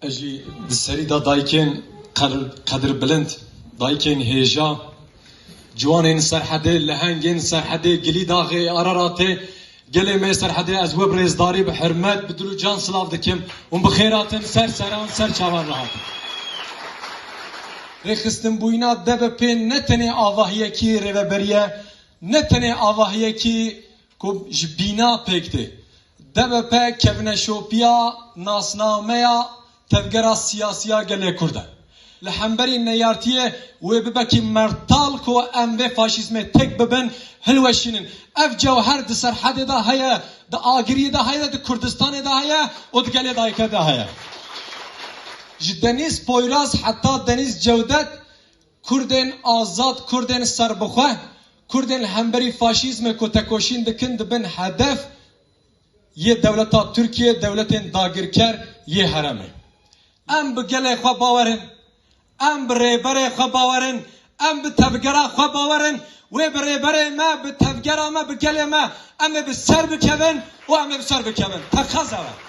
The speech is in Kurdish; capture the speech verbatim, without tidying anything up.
Jî di serî de dayikên qer-, qedirbilind, dayikên hêja, ciwanên Serhedê, lehengên Serhedê, Gilîdaxê, Araratê, gelê me Serhedê, ez we bi rêzdarî, bi hurmet, bi dil û can silav dikim û bi xêr hatin ser seran, ser çavan re hatin. Rêxistinbûyîna D B P ne tenê avahiyekî rêveberiye, ne tenê avahiyekî ku ji bîna pêk tê. D B P kevneşopiya nasnameya tevgera siyasiya gelê Kurd e. Li hemberî neyartiyê wê bibekî mertal ku em vê faşîzmê têk bibin, hilweşînin. Ev cewher di Serhedê de heye, di Agiriyê de heye, di Kurdistanê de heye û di gelê dayike de heye. Ji Denîz Poyraz heta Denîz Cewdet, Kurdên azad, Kurdên serbixwe, Kurdên li hemberî faşîzmê ku tekoşîn dikin dibin hedef yê dewleta Tirkiye, dewletên dagirker yê herêmê. Em bi gelê xwe bawer in, em bi rêberê xwe bawer in, em bi tevgera xwe bawer in. Wê bi rêberê me, bi tevgera me, bi gelê me em ê bi ser bikevin û em ê bi ser bikevin. Teqez ew e.